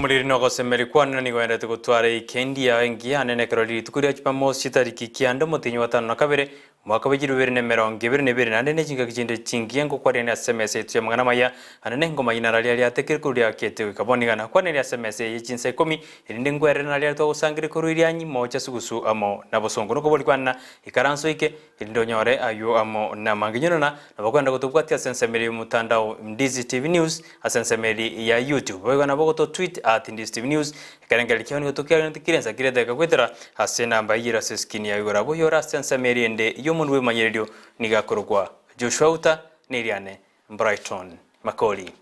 Omoriri na ogosemeria kwane na nigo endete gotwara eikendi yao engiya nene ekero rituko ria Jumamosi chitariki kianda omotienyi wa tano na kabere, omwaka bwe chilifu ibere na emerongo ebere na ebere, naende ne chingaki chinde chingiya ngokwariania ase emesa yaito y'amang'ana amaya, anene ngomanyia nararia riatekire korwa riakete goika bono iga nakwaneire ase emesa eye chinsa ikomi, erinde nkwerere naria twagosangereria korwa Irianyi, moocha, sugusu amo na bosongo. Nokobori kwane na ikaranso ike, Erinde onyore ayio amo namange nyonana, nabo kwenda gotobwatia ase ensemeri y'omotandao Ndizi TV News, ase ensemeri ya YouTube. Boigo nabo gototweet at Ndizi TV News. Ekerengererio kiao nigo tokiagenete kire ensa kire edageka goetera ase enamba eyio ere ase eskrini yao igoro. Abwo oyore ase ensemeri ende y'omonwe bw'ebimanyererio nigo akorokwa Joshua Uta, neriane Brighton Makori.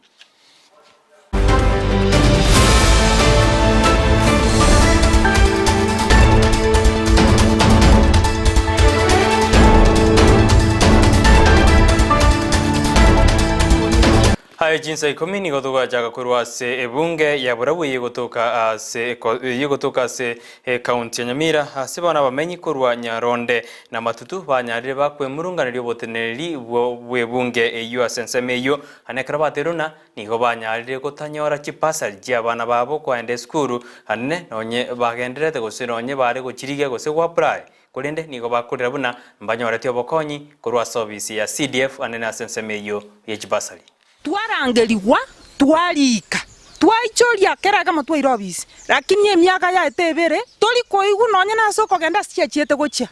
Aye chinsa ikomi nigo togachaka korwa ase ebunge ya Borabu eye egotoka ase eye egotoka ase ekaunti ya Nyamira ase bono abamenyi korwa Nyaronde na Matutu banyarire bakwemurunganeria oboteneneri bw'ebunge eyio ase ensemo eyio Ane ekero bateirwe ng'a nigo banyarire gotanyora chibasari chi'abana babo koenda esukuru, ane nonye bagendererete gose nonye bare gochirigia gose goapply, korende nigo bakorera buna mbanyoreti obokonyi korwa ase obisi ya CDF ane nase ensemo eyio ye chibasari. Twarangerigwa, twariika, twaichoria kera ekemo twaira obisi, lakini emiaka yaito ebere tori koigwa nonye nase okogenda ase chiachiete gochia.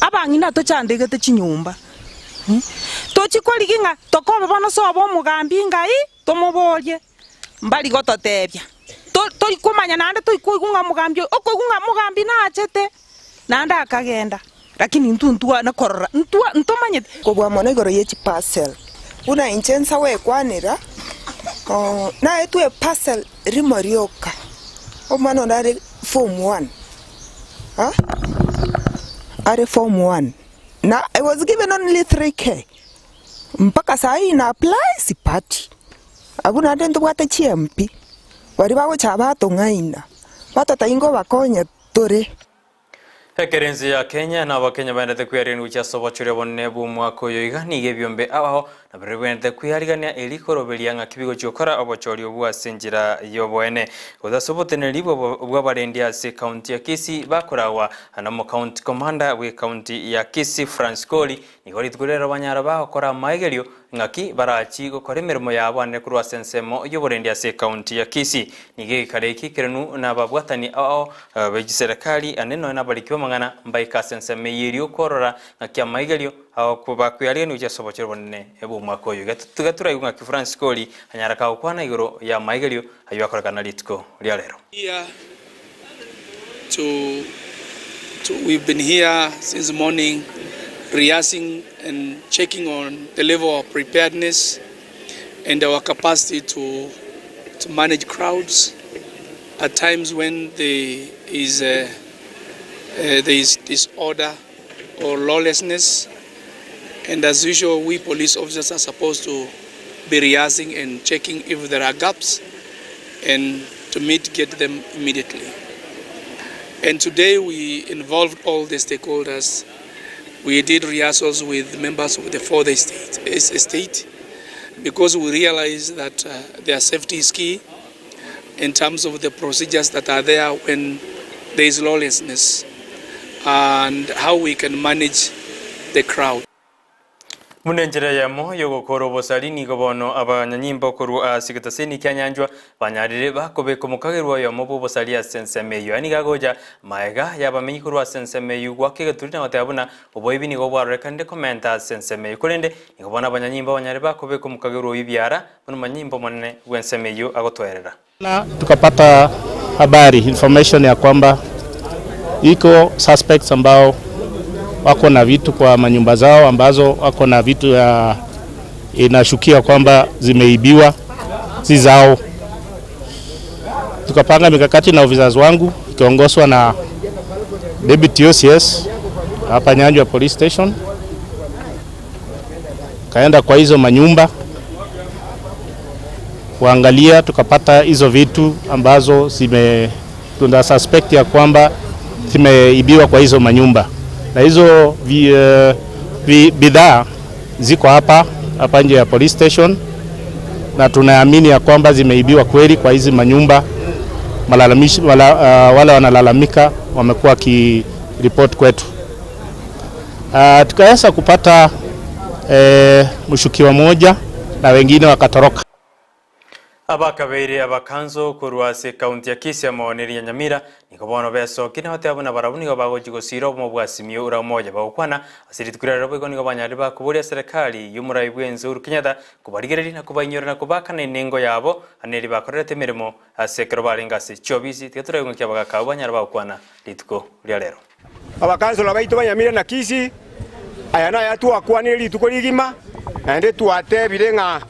Abang'ina tochandegete chinyomba, tochie korigia ng'a tokobe bono sobo omogambi ngai tomoborie, mbari gototebia. To- tori komanya naende tori koigwa ng'a omogambi oyo, okoigwa ng'a omogambi nachete, naende akagenda, lakini intwe ntwana korora, ntwa ntomanyeti. Kobua mono igoro ye chiparcel, buna inche nsa gwekwanera, naetwe eparcel rimo rioka, omwana onde are form one. Are form one na I was given only 3k mpaka sahi na apply sipati. Abwo naende ntobwate chi MP baria bagocha batong'aina batotebia ngobakonya tore. Ekero ense ya Kenya na Abakenya baendete kwearigania gochia ase obochori obonene bw'omwaka oyo iga, nigo ebiombe ao ao nabirorio bibwenerete kwearigania erio koroberia ng'aki bigochia gokora obochori obwo ase enchera y'oboene. Gose ase oboteneneri bw'abarendi ase ekaunti ya Kisii bakoragwa na omokaunti commander bw'ekaunti ya Kisii Francis Koli, nigo rituko riria banyara bagokora amaegerio Ng'aki barachi gokora emeremo yabo anene korwa ase ensemo y'oborendi ase ekaunti ya Kisii. Nigo egekara eki ekerenu nababwatani ao be chiserekari ande nonya nabariki b'amang'ana mbaike ase ensemo eyio erio korora ng'aki amaigerio ao bakweariganigwa gochia ase obochore obonene bw'omwaka oyo. Iga tiga toraigwe ng'aki Francis Kori anyara kagokwana igoro y'amaigerio ayio akorekana rituko ria rero. Here to to we've been here since morning rehearsing and checking on the level of preparedness and our capacity to to manage crowds at times when there is a, uh, there is disorder or lawlessness and as usual we police officers are supposed to be rehearsing and checking if there are gaps and to mitigate them immediately. And today we involved all the stakeholders. We did rehearsals with members of the fourth estate, estate because we realize that uh, their safety is key in terms of the procedures that are there when there is lawlessness and how we can manage the crowd. Buna enchera eyemo y'ogokora obosari, nigo bono abanyanyimbo korwa ase egetaseni kia Nyanchwa banyarire bakobeka omokagerwa oyomo bw'obosari ase ensemo eyio. Aya nigo agocha maega y'abamenyi korwa ase ensemo eyio goaka egeturi na goteba buna oboibi nigo bwarorekanire komenta ase ensemo eyio. Korende nigo bono abanyanyimbo banyarire bakobeka omokagerwa oyio biara Buna omonyimbo omonene bw'ensemo eyio agotoerera. Na tukapata habari information ya kwamba iko suspects ambao wako na vitu kwa manyumba zao ambazo wako na vitu ya inashukia kwamba zimeibiwa si zao. Tukapanga mikakati na officers wangu ikiongozwa na Deputy OCS hapa Nyanjwa Police Station, kaenda kwa hizo manyumba kuangalia, tukapata hizo vitu ambazo zime tuna suspect ya kwamba zimeibiwa kwa hizo manyumba, na hizo vi, eh, vi, bidhaa ziko hapa hapa nje ya police station, na tunaamini ya kwamba zimeibiwa kweli kwa hizi manyumba. malalamishi, wala, uh, wale wanalalamika wamekuwa wakiripoti kwetu. Uh, tukaweza kupata eh, mshukiwa mmoja na wengine wakatoroka. Abakabeire abakanso korwa ase ekaunti ya Kisii amo neria Nyamira nigo bono besokia na goteba buna barabwo nigo bagochia gosira obomo bwa Azimio ora Umoja bagokwana ase rituko riarero boigo nigo banyarire bakoboria serikali y'omorai bw'ense Uhuru Kenyatta kobarigereria na kobainyora na kobakana enengo yabo ande neri bakorerete emeremo ase ekero barenge ase chiobisi tiga toraigwe ng'aki abagaka abwo banyare bagokwana rituko ria rero. Abakansola baito ba Nyamira na Kisii, aya naya twakwanire rituko rigima, naende twatebire ng'a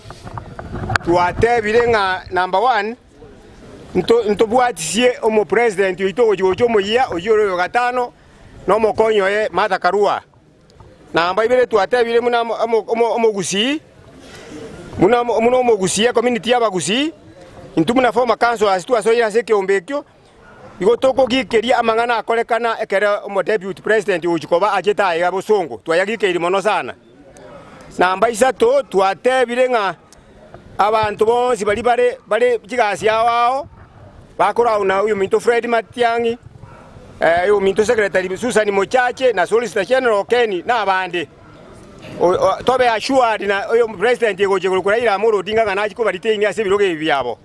twatebire ng'a number one, nto ntobwatisie omopresident oito ogochia gocha omoyia oyio ore oyo gatano, na omokonyi oye Martha Karua. Namba ibere twatebire buna omogusii, buna buna omogusii ecommunity y'abagusii, intwe buna former councillors twasoire ase ekeombe ekio, Igo tokogikeria amang'ana akorekana ekero omodeputy president ogochia koba achete aiga bosongo, twayagikeirie mono sana. Namba isato, twatebire ng'a abanto bonsi baria bare bare chigasi ao ao, bakorauna oyominto Fred Matiang'i, oyominto secretary Susan Mochache na solicitor general Okeny na abande. Tobe assured na oyo president egochia korokwa Raila Amolo Odinga ng'a nachie kobaretain ase ebirogo ebi biabo.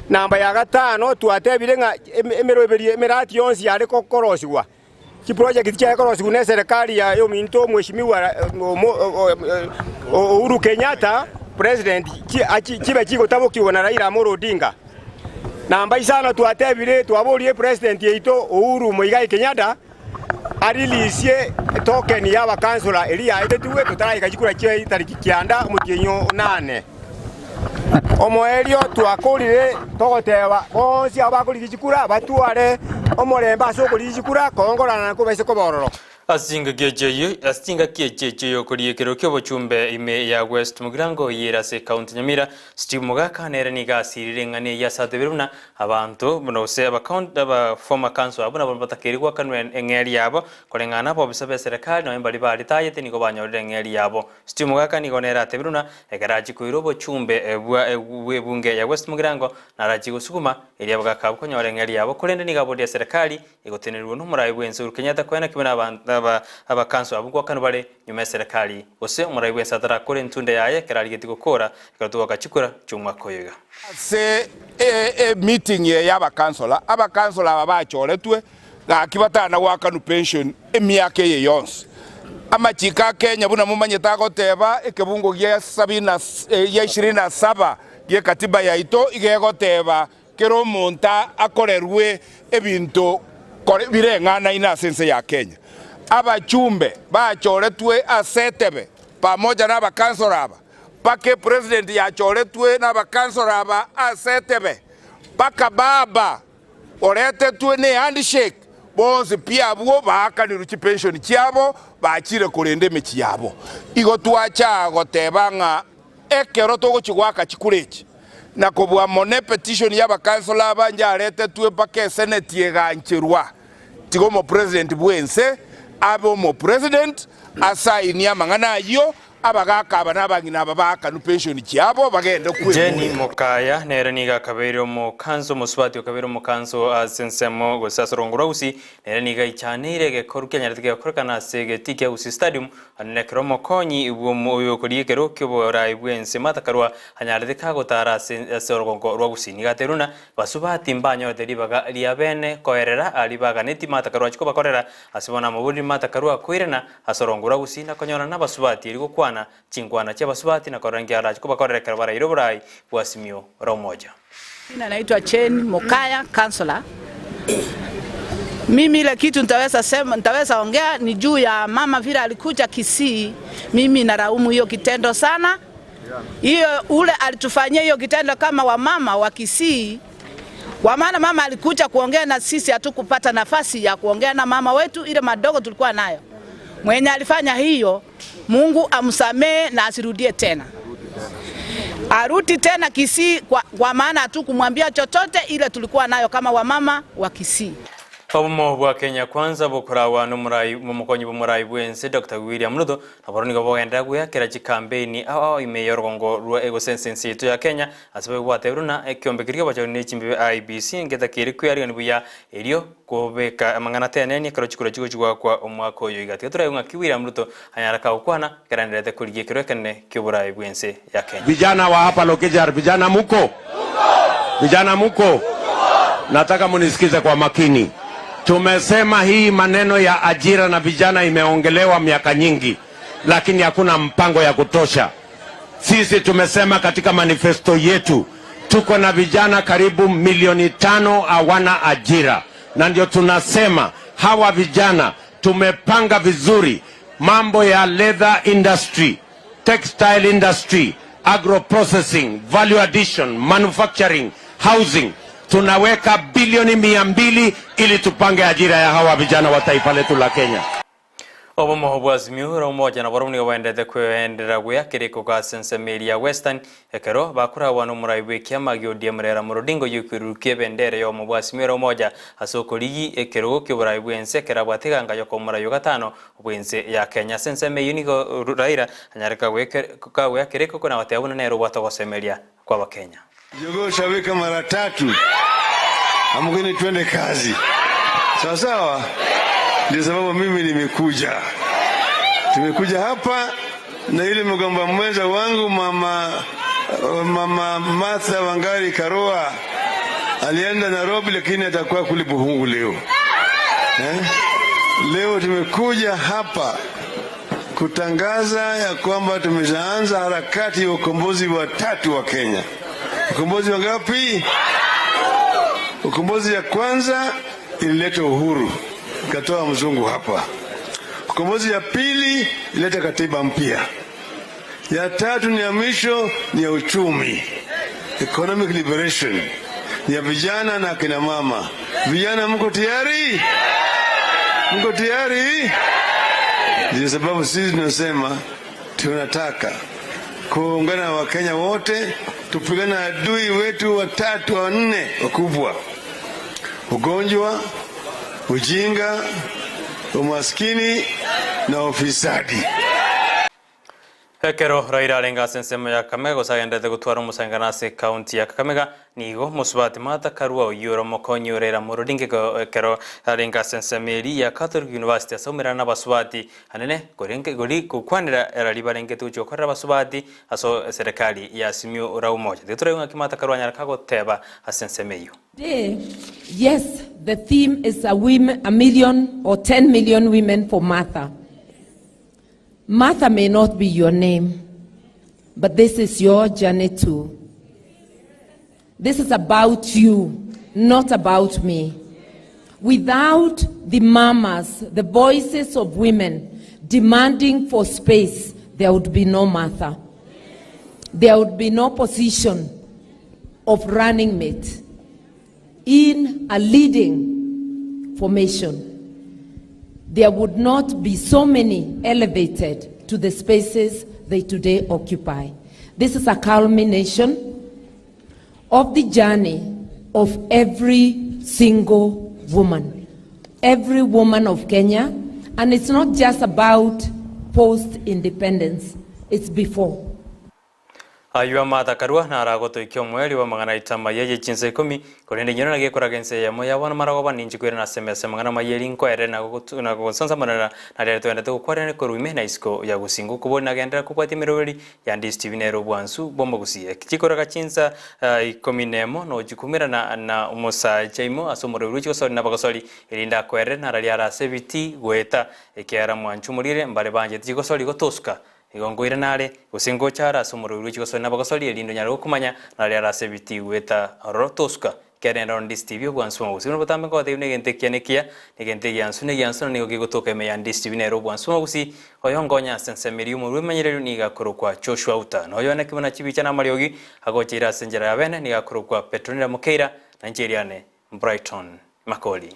Namba ya gatano twatebire ng'a emeroberi emerati yonsi yare korosigwa, chiproject chiare korosigwa na eserekari ya ominto Mheshimiwa Uhuru Kenyatta president chibe chigotabokigwa na Raila Amolo Odinga. Namba isano twatebire twaborire president yaito Uhuru Muigai Kenyatta arilisie etoken ya abakansora eria yaetetigwe totaraika chikura chia chitariki kianda omotienyi o nane. Omoerio twakorire togoteba bonsi aba bakorigia chikura batware omorembe ase okorigia chikura koongorana na kobaisa koba ororo. Ase chingaki echio ase chingaki echio echio y'okoria ekero ki'obochumbe ime ya West Mugirango eyio ere ase ekaunti Nyamira, Steve Mogaka nere nigo asirire eng'ana eyio ase atebire buna abanto buna gose aba former council abwo nabo batakeire goakanwa eng'eri yabo koreng'ana nabobisa b'eserekari nonye mbaria baritayete nigo banyorire eng'eri yabo. Steve Mogaka nigo nere atebire buna ekero achia koira obochumbe bwa bw'ebunge ya West Mugirango narachie gosuguma erio abagaka abwo konyora eng'eri yabo korende nigo aboria eserekari egotenenerwa nomorai bw'ense Uhuru Kenyatta koena kimwe na abakanso abwo goakanwa bare nyuma eserekari gose omorai bw'ense atarakore entunde yaye ekero arigetie gokora ekero togoaka chikura chi'omwaka oyo iga. Ase emeeting eye y'abakansola, abakansola aba bachoretwe gaki batana goakanwa pension emiaka eye yonsi. Amachiko a Kenya buna momanyete agoteba ekebungo gia sabini na gia ishirini na saba gi'ekatiba yaito iga egoteba Kera omonto akorerwe ebinto bireng'anaine ase ense ya Kenya. Abachumbe bachoretwe ase etebe pamoja nabakansora aba, mpaka epresident yachoretwe nabakansora aba ase etebe, mpaka baba oretetwe ne handshake, bonsi pi abwo baakanirwe chipension chiabo bachire korenda emechie yabo. Igo twacha goteba ng'a Ekero togochia goaka chikura echi, na kobua mono epetition y'abakansora aba nyaretetwe mpaka eseneti egancherwa, tiga omopresident bw'ense abe omopresident asainie amang'ana ayio, abagaka aba na abang'ina aba baakanwe pension chiabo bagende Jenny kwegurera. Mokaya nere nigo akabeire omokanso omosubati okabeire omokanso ase ensemo gose ase orongo rwa Gusii nere nigo aichaneire egekoru kianyarete gegokorekana ase egetii kia Gusii Stadium Onye ekero omokonyi bw'omoyokori ekero ki'oboraai bw'ense matakarua anyarete kagotara ase ase orogongo rwa gusii, nigo aterwe ng'a basubati mbanyorete ribaga ria bene koerera aria baganeti matakarua achie kobakorera. Ase bono amoborire matakarua koirana ase orongo rwa gusii na konyorana nabasubati erio gokwana chinkwana chi'abasubati na korora nki arache kobakorera ekero baraire oboraai bwa Simio ora omoja. Jina naitwa Jane Mokaya, councillor. Mimi ile kitu nitaweza sema, nitaweza ongea ni juu ya mama vile alikuja Kisii. Mimi nalaumu hiyo kitendo sana, hiyo ule alitufanyia hiyo kitendo kama wamama wa Kisii, kwa maana mama alikuja kuongea na sisi, hatukupata nafasi ya kuongea na mama wetu, ile madogo tulikuwa nayo. Mwenye alifanya hiyo, Mungu amsamee na asirudie tena arudi tena Kisii kwa, kwa maana hatukumwambia chochote ile tulikuwa nayo kama wamama wa Kisii. Obomo bwa Kenya Kwanza bokorawa nomorai omokonyi bw'omorai bw'ense Doctor William Ruto naboro nigo bogenderera goeakera chikampeini ao ao ime y'orogongo rwa gose ense ense yaito ya Kenya ase bagwatebiru na ekiombe keria ki'abachori ne chimbibe IEBC ngetakeri kwearigania buya erio kobeka amang'ana ateneni ekero chikura chigochi goakwa omwaka oyo iga. Tiga toraigwe ng'aki William Ruto anyara kagokwana ekero aendererete korigia ekerwa ekenene ki'oborai bw'ense ya Kenya. Vijana wa hapa Lokijar, vijana muko? Vijana muko? Nataka munisikize kwa makini. Tumesema hii maneno ya ajira na vijana imeongelewa miaka nyingi, lakini hakuna mpango ya kutosha. Sisi tumesema katika manifesto yetu tuko na vijana karibu milioni 5 hawana ajira, na ndio tunasema hawa vijana tumepanga vizuri mambo ya leather industry, textile industry, agro processing, value addition, manufacturing, housing. Tunaweka bilioni 200 ili tupange ajira ya hawa vijana wa taifa letu la Kenya. Obomo bwa Azimio la Umoja naborobwo nigo bwaenderete kwenderera gwea kereko ase ensemo eria ya Western ekero bakoragwa nomorai bw'ekiama gia ODM Raila Amolo Odinga oyio okoirurukia ebendera y'obomo bwa Azimio la Umoja ase okorigi ekerogo ki'oborai bw'ense ekero abwate eganga y'okomorai ogatano bw'ense ya Kenya. Ase ensemo eyio nigo Raila anyare kagwea kereko na goteba buna nere obwate ogosemeria kw'Abakenya. Jogoo shawika mara tatu, amkeni twende kazi, sawa sawa. Ndio sababu mimi nimekuja, tumekuja hapa na ile mgomba mwenza wangu mama Martha Wangari Karua alienda Nairobi, lakini atakuwa kule Buhungu leo eh? Leo tumekuja hapa kutangaza ya kwamba tumeshaanza harakati ya ukombozi wa tatu wa Kenya. Ukombozi wa ngapi? Ukombozi ya kwanza ilileta uhuru, ikatoa mzungu hapa. Ukombozi ya pili ilileta katiba mpya. Ya tatu ni ya mwisho ni ya uchumi, economic liberation, ni ya vijana na akina mama. Vijana mko tayari? Mko tayari? Ndio sababu sisi tunasema tunataka kuungana na Wakenya wote tupigane na adui wetu watatu wanne wakubwa: ugonjwa, ujinga, umaskini na ufisadi. Ekero Raila arenge ase ensemo ya Kakamega gose agenderete gotwara omosangano ase ekaunti ya Kakamega, nigo mosubati Martha Karua oyio ore omokonyi o Raila Amolo Odinga ekero arenge ase ensemo eria ya Catholic University ase oumerana na abasubati anene korenge gori gokwanera erari barengete gochia gokorera abasubati ase eserekari ya Azimio la Umoja. Tiga toraigwe ng'aki Martha Karua anyare kagoteba ase ensemo eyio. Today, yes, the theme is a, women, a million or 10 million women for Martha. Martha may not be your name, but this is your journey too. This is about you, not about me. Without the mamas, the voices of women demanding for space, there would be no Martha. There would be no position of running mate in a leading formation. There would not be so many elevated to the spaces they today occupy. This is a culmination of the journey of every single woman, every woman of Kenya, and it's not just about post-independence, it's before. Ayio Martha Karua naragotoikia omweri wa amang'ana aito amaya ye chinsa ikomi, korende inyore naki ekoraga ense eyemo ya bono maragoba ninche koirana ase emesa amang'ana amaya eri nkoerere na gosonsamanera na riaria toendete gokwarera korwa ime na isiko ya gusii. Ngokobori nagenderera kobwatia emeroberi ya Ndisi TV nere obwansu bw'omogusi. Eki chikoraga chinsa ikomi na emo nochikumerana na omosacha imo ase omoroberi bwe chigosori na abagosori erinde akoerere nararia are ase ebiti goeta ekiagera mwancha omorire mbare banchete chigosori gotosuka Igo nkoirana are, gose ngocha are ase omorweri bwe chigosori na abagosori, erinde onyare gokomanya naria are ase ebitii goeta aroro tosuka. Ekiagera nere Ndisi TV obwansu bw'amagusii. Buna botambe nkogotebia buna egento ekiya nekiya, na egento egiansu negiansu, na nigo kegotoka ime ya Ndisi TV nere obwansu bw'amagusii, oyo nkonya ase ensemo eria y'omorweri bw'emenyereri nigo akorokwa Joshua Uta. Na oyo one buna chibicha na amariogi agocha ire ase enchera ya bene nigo akorokwa Petronila Mokeira, na inche eriane Brighton Makori.